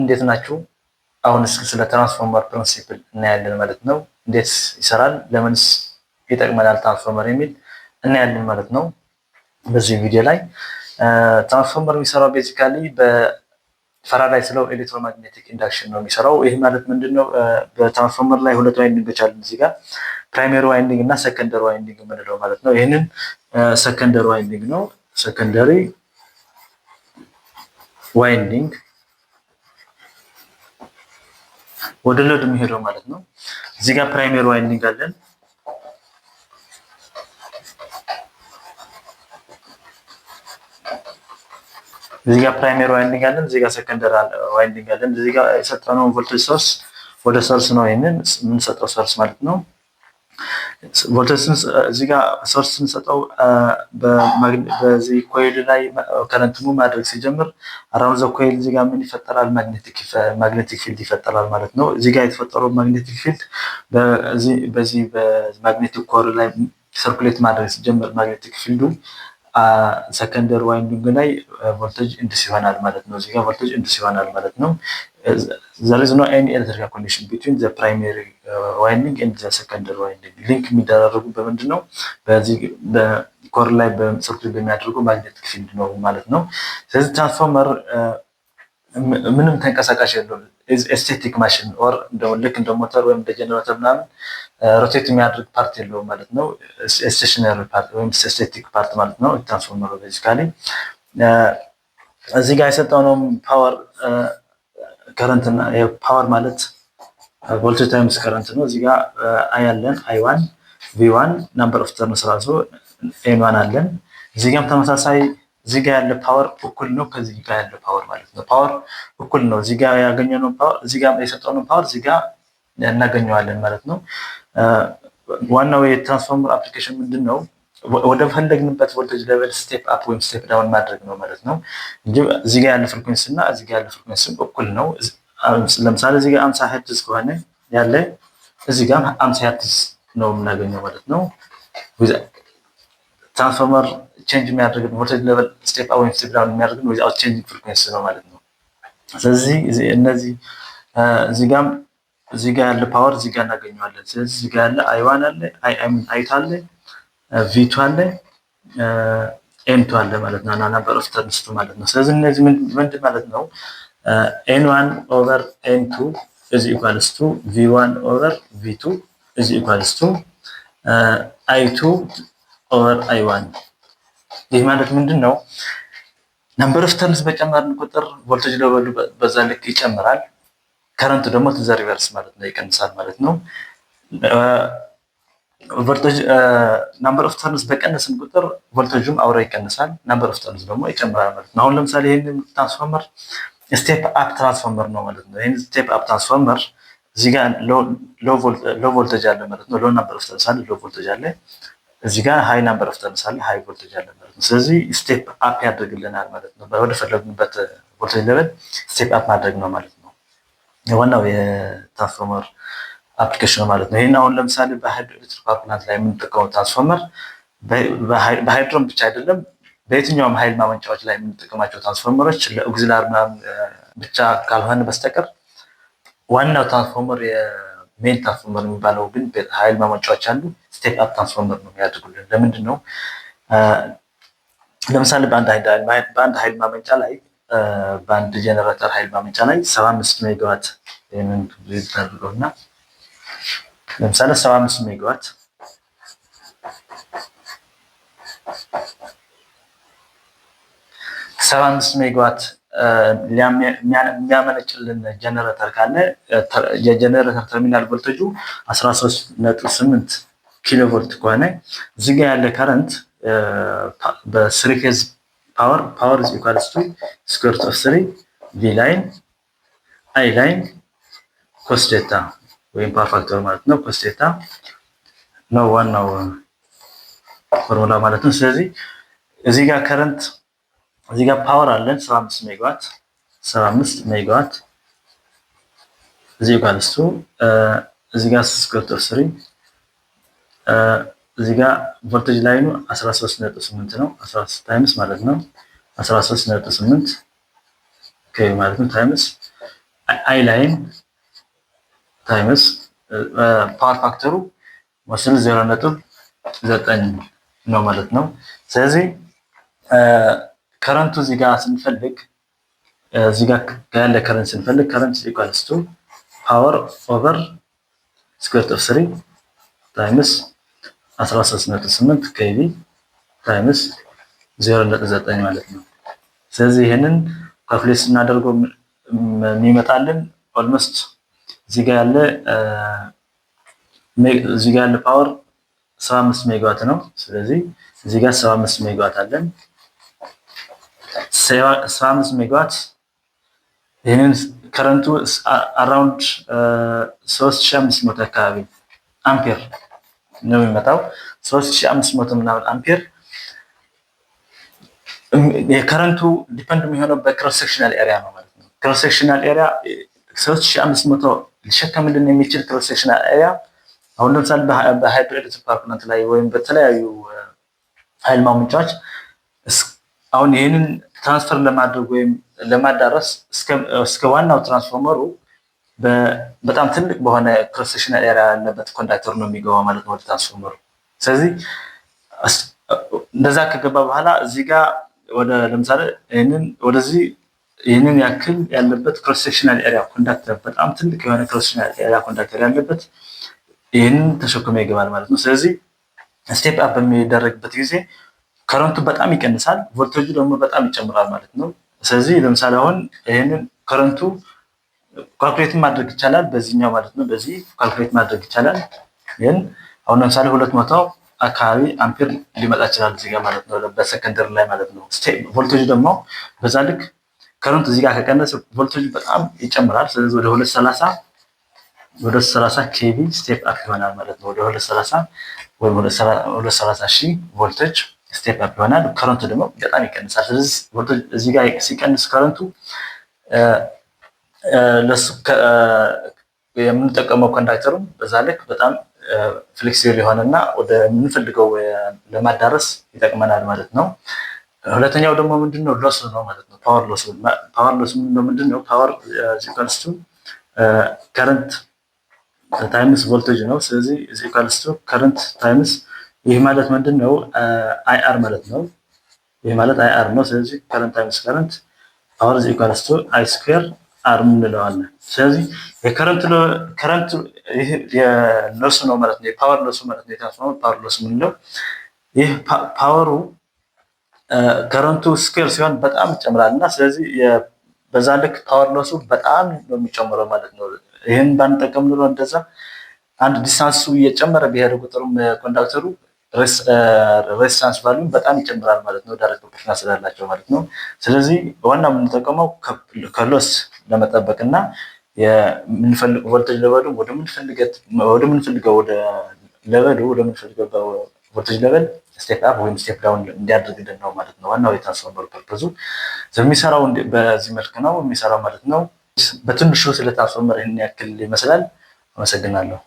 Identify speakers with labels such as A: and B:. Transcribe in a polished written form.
A: እንዴት ናችሁ? አሁን እስኪ ስለ transformer principle እናያለን ማለት ነው። እንዴት ይሰራል፣ ለምንስ ይጠቅመናል ትራንስፎርመር የሚል እናያለን ማለት ነው። በዚህ ቪዲዮ ላይ ትራንስፎርመር የሚሰራው basically በ Faraday's law electromagnetic induction ነው የሚሰራው። ይህ ማለት ምንድን ነው? በትራንስፎርመር ላይ ሁለት winding ኦች አሉ እዚህ ጋር፣ primary winding እና secondary winding የምንለው ማለት ነው። ይህንን secondary winding ነው። Secondary winding ወደ load የሚሄደው ማለት ነው። እዚህ ጋር primary winding አለን። እዚህ ጋር primary winding አለን። እዚህ ጋር secondary winding አለን። እዚህ ጋር የሰጠነው voltage source ወደ source ነው፣ ይሄንን የምንሰጠው source ማለት ነው። ቮልቴጅ እዚህ ጋር source ስንሰጠው በዚህ coil ላይ current move ማድረግ ሲጀምር around the coil እዚህ ጋር ምን ይፈጠራል? Magnetic field ይፈጠራል ማለት ነው። እዚህ ጋር የተፈጠረው magnetic field በዚህ በ magnetic core ላይ circulate ማድረግ ሲጀምር magnetic field ኡ secondary winding ላይ voltage induce ይሆናል ማለት ነው። እዚህ ጋር voltage induce ይሆናል ማለት ነው። There is no any electrical connection between the primary winding and the secondary winding። Link የሚደራረጉ በምንድን ነው? በዚህ በ core ላይ በ circulate በሚያደርጉ magnetic field ነው ማለት ነው። ስለዚህ ትራንስፎርመር ምንም ተንቀሳቃሽ የለውም። Static machine or ልክ እንደ ሞተር ወይም እንደ ጀነሬተር ምናምን rotate የሚያደርግ part የለውም ማለት ነው። Stationary part ወይም static part ማለት ነው። ትራንስፎርመሩ basically እዚህ ጋር የሰጠነው power current እና power ማለት voltage times current ነው። እዚህ ጋር I አለን፣ I one፣ V one፣ number of turns ራሱ N one አለን። እዚህ ጋርም ተመሳሳይ እዚህ ጋር ያለ power እኩል ነው ከዚህ ጋር ያለ power ማለት ነው። Power እኩል ነው። እዚህ ጋር ያገኘነው power፣ እዚህ ጋር የሰጠነው power እዚህ ጋር እናገኘዋለን ማለት ነው። ዋናው የ transformer application ምንድን ነው? ወደ ፈለግንበት voltage level step up ወይም step down ማድረግ ነው ማለት ነው እንጂ እዚህ ጋር ያለ frequency እና እዚህ ጋር ያለ frequency እኩል ነው። ለምሳሌ እዚህ ጋር 50 ሄርትዝ ከሆነ ያለ እዚህ ጋር 50 ሄርትዝ ነው የምናገኘው ማለት ነው። Transformer change የሚያደርግ voltage level step up ወይም step down የሚያደርግ without changing frequency ነው ማለት ነው። ስለዚህ እነዚህ እዚህ ጋርም እዚህ ጋር ያለ power እዚህ ጋር እናገኘዋለን። ስለዚህ እዚህ ጋር ያለ I one አለ፣ I I two አለ፣ V two አለ፣ N two አለ ማለት ነው። Number of turns two ማለት ነው። ስለዚህ እነዚህ ምንድን ማለት ነው? N one over N two is equals to V one over V two is equals to I two over I one። ይህ ማለት ምንድን ነው? Number of turns በጨመርን ቁጥር voltage level ኡ በዛ ልክ ይጨምራል። Current ኡ ደግሞ to the reverse ማለት ነው፣ ይቀንሳል ማለት ነው። Voltage number of turns በቀነስን ቁጥር ቮልቴጁም አብሮ ይቀንሳል። Number of turns ደግሞ ይጨምራል ማለት ነው። አሁን ለምሳሌ ይህንን transformer step up transformer ነው ማለት ነው። ይህን step up transformer እዚህ ጋር low voltage አለ ማለት ነው። Low number of turns አለ፣ low voltage አለ። እዚህ ጋር high number of turns አለ፣ high voltage አለ ማለት ነው። ስለዚህ step up ያደርግልናል ማለት ነው። ወደ ፈለግንበት voltage level step up ማድረግ ነው ማለት ነው። ዋናው የ transformer application ማለት ነው። ይህን አሁን ለምሳሌ በ hydroelectric power plant ላይ የምንጠቀመው ትራንስፎርመር በ hydro ም ብቻ አይደለም፣ በየትኛውም ኃይል ማመንጫዎች ላይ የምንጠቀማቸው transformer ኦች ለ auxiliary ምናምን ብቻ ካልሆነ በስተቀር ዋናው transformer የ main transformer የሚባለው ግን ኃይል ማመንጫዎች አሉ። Step up transformer ነው የሚያደርጉልን። ለምንድን ነው? ለምሳሌ በአንድ ኃይል ማመንጫ ላይ፣ በአንድ ጀነሬተር ኃይል ማመንጫ ላይ 75 ሜጋዋት፣ ይህንን እና ለምሳሌ 75 ሜጋዋት የሚያመነጭልን ጀነሬተር ካለ የ generator terminal voltage ኡ 13.8 ኪሎ ቮልት ከሆነ እዚህ ጋ ያለ current በ three phase power፣ power is equals to square root of three V line I line cos theta ወይም power factor ማለት ነው። Cos theta ነው ዋናው ፎርሙላ ማለት ነው። ስለዚህ እዚህ ጋር current፣ እዚህ ጋር power አለን 75 ሜጋዋት፣ 75 ሜጋዋት እዚህ equals to እዚህ ጋር square root of three፣ እዚህ ጋር voltage line ኡ 13.8 ነው። 13 times ማለት ነው፣ 13.8 K ማለት ነው፣ times I line times power factor ኡ ወስል 0.9 ነው ማለት ነው። ስለዚህ current ኡ እዚህ ጋር ስንፈልግ፣ እዚህ ጋር ያለ current ስንፈልግ current equals to power over square of 3 times 13.8 kV times 0.9 ማለት ነው። ስለዚህ ይህንን calculate ስናደርገው የሚመጣልን almost እዚህ ጋር ያለ power 75 ሜጋዋት ነው። ስለዚህ እዚህ ጋር 75 ሜጋዋት አለን። 75 ሜጋዋት ይህንን current ኡ around 3500 አካባቢ አምፔር ነው የሚመጣው። 3500 ምናምን አምፔር። የ current ኡ depend የሚሆነው በ cross sectional area ነው ማለት ነው። Cross sectional area 3500 ሊሸከምልን የሚችል cross sectional area አሁን ለምሳሌ በ hydroelectric power plant ላይ ወይም በተለያዩ ኃይል ማመንጫዎች አሁን ይህንን transfer ለማድረግ ወይም ለማዳረስ እስከ ዋናው ትራንስፎርመሩ በጣም ትልቅ በሆነ cross sectional area ያለበት conductor ነው የሚገባው ማለት ነው ወደ ትራንስፎርመሩ። ስለዚህ እንደዛ ከገባ በኋላ እዚህ ጋር ወደ ለምሳሌ ይህንን ወደዚህ ይህንን ያክል ያለበት cross sectional area conductor፣ በጣም ትልቅ የሆነ cross sectional area conductor ያለበት ይህንን ተሸክሞ ይገባል ማለት ነው። ስለዚህ step up በሚደረግበት ጊዜ current ኡ በጣም ይቀንሳል፣ ቮልቴጁ ደግሞ በጣም ይጨምራል ማለት ነው። ስለዚህ ለምሳሌ አሁን ይህንን current ኡ calculate ማድረግ ይቻላል በዚህኛው ማለት ነው። በዚህ calculate ማድረግ ይቻላል። ይህን አሁን ለምሳሌ 200 አካባቢ አምፔር ሊመጣ ይችላል እዚህ ጋር ማለት ነው፣ በ secondary ላይ ማለት ነው። ቮልቴጁ ደግሞ በዛ ልክ current ኡ እዚህ ጋር ከቀነሰ ቮልቴጁ በጣም ይጨምራል። ስለዚህ ወደ 30 kV step up ይሆናል ማለት ነው። ወደ 230 ወይም ወደ 230 ሺህ voltage step up ይሆናል። Current ኡ ደግሞ በጣም ይቀንሳል። ስለዚህ ቮልቴጅ እዚህ ጋር ሲቀንስ current ኡ ለሱ የምንጠቀመው conductor ኡም በዛ ልክ በጣም flexible የሆነና ወደ የምንፈልገው ለማዳረስ ይጠቅመናል ማለት ነው። ሁለተኛው ደግሞ ምንድነው? Loss ነው ማለት ነው። Power loss። Power loss ምንድነው? Power equals to current times voltage ነው። ስለዚህ equals to current times ይህ ማለት ምንድን ነው? IR ማለት ነው። ይህ ማለት IR ነው። ስለዚህ current times current፣ power equals to I square R እንለዋለን። ስለዚህ የ current የ loss ነው ማለት ነው። የ power loss ኡ ማለት ነው። የ transformer power loss የምንለው ይህ power ኡ current ኡ square ሲሆን በጣም ይጨምራል እና ስለዚህ በዛ ልክ power loss ኡ በጣም ነው የሚጨምረው ማለት ነው። ይህን ባንጠቀም ኑሮ እንደዛ አንድ distance ኡ እየጨመረ በሄደ ቁጥርም conductor ኡ resistance value በጣም ይጨምራል ማለት ነው። Direct proportional ስላላቸው ማለት ነው። ስለዚህ ዋና የምንጠቀመው ከ loss ለመጠበቅ እና የምንፈልገው voltage level ኡ ወደምንፈልገው ወደ level ኡ ወደምንፈልገው voltage level step up ወይም step down እንዲያደርግልን ነው ማለት ነው። ዋናው የ transformer purpose ኡ የሚሰራው በዚህ መልክ ነው የሚሰራው ማለት ነው። በትንሹ ስለ ትራንስፎርመር ይህን ያክል ይመስላል። አመሰግናለሁ።